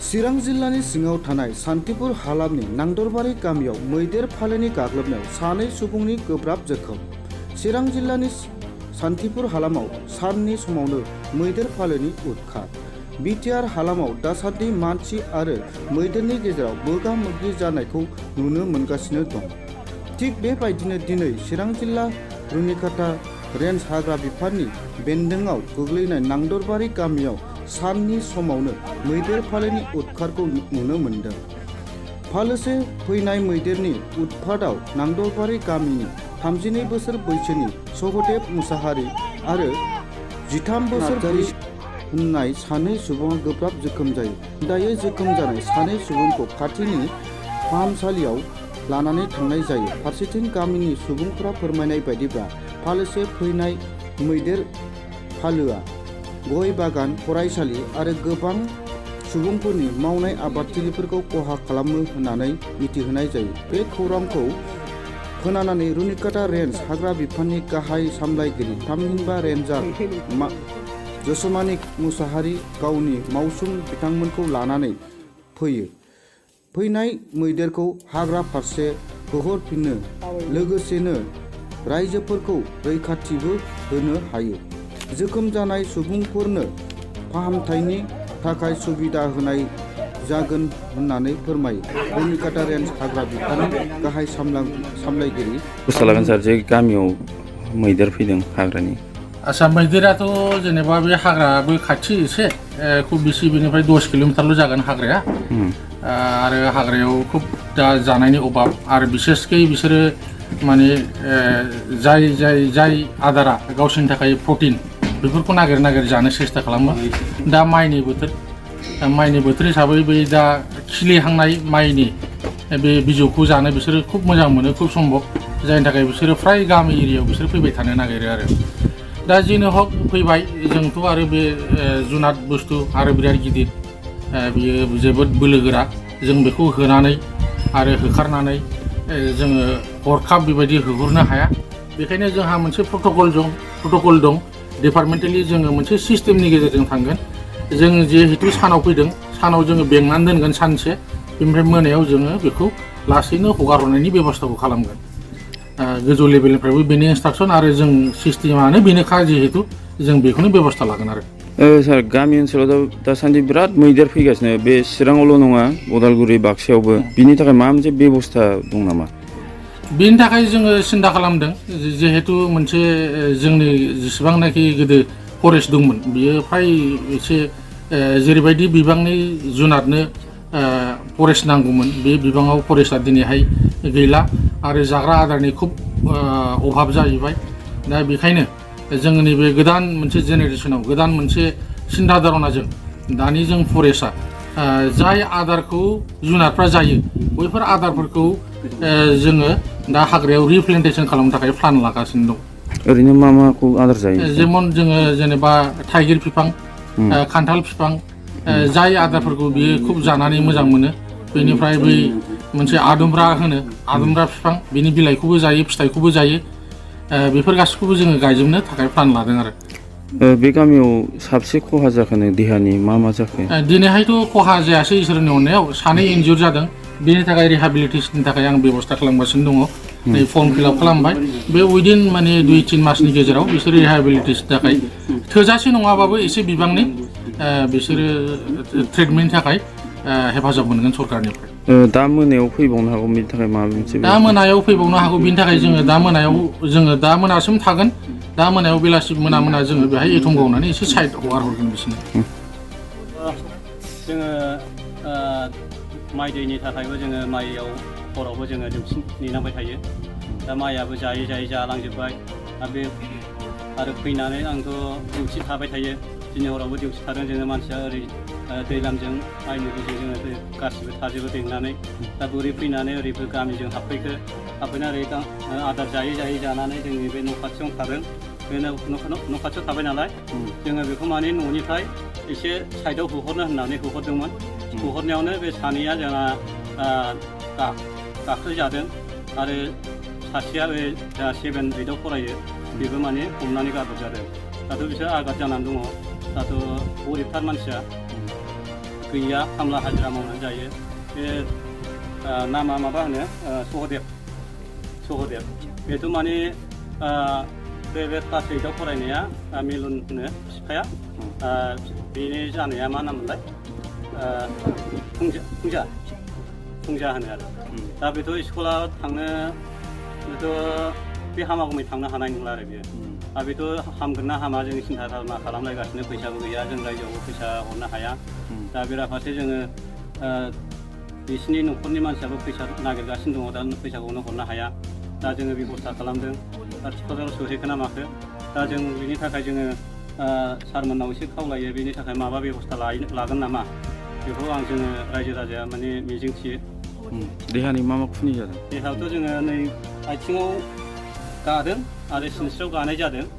चिरां जिल्लानि सिङाव थानाय सान्तिपुर हालामनि नांदरबारि गामियाव मैदेर फालोनि गाग्लोबनायाव सानै सुबुंनि गोब्राब जोखोम। चिरां जिल्लानि सान्तिपुर हालामाव साननि समावनो मैदेर फालोनि उदखार। बिटिआर हालामाव दासान्दि मानसि आरो मैदेरनि गेजेराव मोगा-मोगि जानायखौ नुनो मोनगासिनो दं। थिग बेबायदिनो दिनै चिरां जिल्ला रुनिकाटा रेन्ज हाग्रा बिफाननि बेन्दोंआव गोग्लैनाय नांदरबारि गामियाव साननि समावनो मैदेर फालोनि उदखारखौ नुनो मोन्दों। फालोसे फैनाय मैदेरनि उदपातआव नांदरबारि गामिनि 32 बोसोर बैसोनि सहदेब मुसाहारि आरो 13 बोसोर होननाय सानै सुबुङा गोब्राब जोखोम जायो। दायो जोखोम जानाय सानै सुबुंखौ खाथिनि फाहामसालियाव लानानै थांनाय जायो। फारसेथिं गामिनि सुबुंफोरा फोरमायनाय बायदिब्ला फालोसे फैनाय मैदेर फालोआ गय बागान, फरायसालि आरो गोबां सुबुंफोरनि मावनाय आबादथिलिफोरखौ खहा खालामो होननानै मिथिहोनाय जायो। बे खौरांखौ खोनानानै रुनिकाटा रेन्ज हाग्रा बिफाननि गाहाय सामलायगिरि थामहिनबा रेन्जार जसमानिक मुसाहारि गावनि मावसुम बिथांमोनखौ लानानै फैनाय मैदेरखौ हाग्रा फारसे होहरफिनो लोगोसेनो रायजोफोरखौ रैखाथिबो होनो हायो। जोखोम जानाय सुबुंफोरनो फाहामथायनि थाखाय सुबिदा होनाय जागोन होननानै फोरमायो रुनिकाटा रेन्ज हाग्रा बिफाननि गाहाय सामलायगिरि। लागोन सार जे गामियाव मैदेर फैदों हाग्रानि। आच्छा, मैदेराथ' जेनेबा बे हाग्राबो खाथि एसे खुब बेसे बेनिफ्राय 10 किल'मिटारल' जागोन हाग्राया। आरो हाग्रायाव खुब दा जानायनि अभाब आरो बिसेसकै बिसोरो माने जाय आदारा गावसोरनि थाखाय प्रटिन बेफोरखौ नागिर जानो सेस्था खालामो। दा माइनि बोथोर हिसाबै बै दा खिलिहांनाय माइनि बे बिजौखौ जानो बिसोरो खुब मोजां मोनो, खुब सम्भब, जायनि थाखाय बिसोरो फ्राय गामि एरियायाव बिसोर फैबाय थानो नागिरो आरो। दा जेनो हक फैबाय, जोंथ' आरो बे जुनाद बुस्थु आरो बिराद गिदिर, बियो जोबोद बोलोगोरा। जों बेखौ होनानै आरो होखारनानै जोङो हरखाब बेबायदि होहरनो हाया। बेखायनो जोंहा मोनसे प्रट'कल दं। डिपार्टमेन्टेलि जोङो मोनसे सिस्टेमनि गेजेरजों थांगोन। जों जिहेतु सानाव फैदों, सानाव जोङो बेंनानै दोनगोन सानसे, बेनिफ्राय मोनायाव जोङो बेखौ लासैनो हगार हरनायनि बेब'स्थाखौ खालामगोन। गोजौ लेभेलनिफ्रायबो बेनि इन्सट्राक्सन आरो जों सिस्टेमानो बेनोखा, जिहेतु जों बेखौनो बेब'स्था लागोन आरो। सार, गामि ओनसोलाव दासान्दि बिराद मैदेर फैगासिनो, बे चिराङावल' नङा, उदालगुरि, बाक्सायावबो। बिनि थाखाय माबा मोनसे बेब'स्था दं नामा? बेनि थाखाय जोङो सिन्था खालामदों, जिहेतु मोनसे जोंनि जेसेबांनाखि गोदो फरेस्ट दंमोन, बियो फ्राय एसे जेरैबायदि बिबांनि जुनादनो फरेस्ट नांगौमोन, बे बिबाङाव फरेस्टआ दिनैहाय गैला आरो जाग्रा आदारनि खुब अभाब जाहैबाय। दा बेखायनो जोंनि नैबे गोदान मोनसे जेनेरेसनाव गोदान मोनसे सिन्था धारनाजों दानि जों फरेस्टआ जाय आदारखौ जुनारफ्रा जायो, बैफोर आदारफोरखौ जोङो दा हाग्रायाव रिप्लेन्टेसन खालामनो थाखाय प्लान लागासिनो दं। ओरैनो माखौ आदार जायो? जेमन जोङो जेनेबा थाइगिर बिफां, खान्थाल बिफां, जाय आदारफोरखौ बियो खुब जानानै मोजां मोनो। बेनिफ्राय बै मोनसे आदुमब्रा बिफां, बिनि बिलाइखौबो जायो, फिथाइखौबो जायो। बेफोर गासैखौबो जोङो गायजोबनो थाखाय प्लान लादों आरो। बे गामियाव साबसे खहा जाखोनो देहानि मा जाखो? दिनैहायथ' खहा जायासै इसोरनि अननायाव, सानै इनजुर जादों। बेनि थाखाय रिहाबिलिटेसननि थाखाय आं बेब'स्था खालामगासिनो दङ। नै फर्म फिलआप खालामबाय। बे उइदिन माने 2-3 मासनि गेजेराव बिसोर रिहाबिलिटेसननि थाखाय थोजासे नङाबाबो एसे बिबांनि बिसोरो ट्रिटमेन्टनि थाखाय हेफाजाब मोनगोन सरकारनिफ्राय। दा मोनायाव फैबावनो हागौ, बिनि थाखाय माबा मोनसे? दा मोनायाव फैबावनो हागौ, बिनि थाखाय जोङो दा मोनासिम थागोन। दा मोनायाव बेलासि मोना जोङो बेहाय एथम गावनानै एसे साइड हगार हरगोन बिसोरनो। जोङो माइ दैनि थाखायबो जोङो माइयाव हरावबो जोङो दिउथि नेनांबाय थायो। दा माइयाबो जायै जालांजोब्बाय। आरो फैनानै आंथ' दिउथि थाबाय थायो, दिनै हरावबो दिउथि थादों। जोङो मानसिया ओरै दैलामजों माइनि गेजेरजों जोङो गासिबो थाजोबो बेंनानै। दा बोरै फैनानै ओरैबो गामिजों हाबफैनानै ओरै आदार जायै जानानै जोंनि बे न' खाथियावनो थादों। बे न' खाथियाव थाबाय नालाय, जोङो बेखौ माने न'निफ्राय एसे साइडआव होहरनो होननानै होहरदोंमोन। होहरनायावनो बे सानैया जोंहा गाखोजादों आरो सासेया बे 7-8आव फरायो, बेबो माने हमनानै गारहरजादों। दाथ' बिसोर आघात जानानै दङ। दाथ' गरिबथार मानसिया, गैया खामला हाजिरा मावनानै जायो बे नामा माबा होनो सहदेब बेथ' माने बे क्लास 8आव फरायनाया मिलुन होनो बिफाया बेनि जानाया मा नाममोनलाय फुंजा होनो आरो दा बेथ' स्कुलाव थांनो बेथ' बे हामागुमै थांनो हानाय नंला आरो बेयो आरो बेथ' हामगोन ना हामा जों सिन्था धारणा खालामलायगासिनो फैसाबो गैया जों रायजोआवबो फैसा हरनो हाया दा बेराफारसे जोङो बिसिनि न'खरनि मानसियाबो फैसा नागिरगासिनो दङ दा फैसाखौनो हरनो हाया दा जोङो बेबस्था खालामदों दा थिखलाव सहैखो ना माखो दा जों बेनि थाखाय जोङो सारमोननाव एसे खावलायो बेनि थाखाय माबा बेबस्था लागोन नामा बेखौ जोङो रायजो राजाया माने मिजिंथियो देहानि मा खुनि जादों देहायावथ' जोङो नै आथिङाव गादों आरो सिनस्रियाव गानाय जादों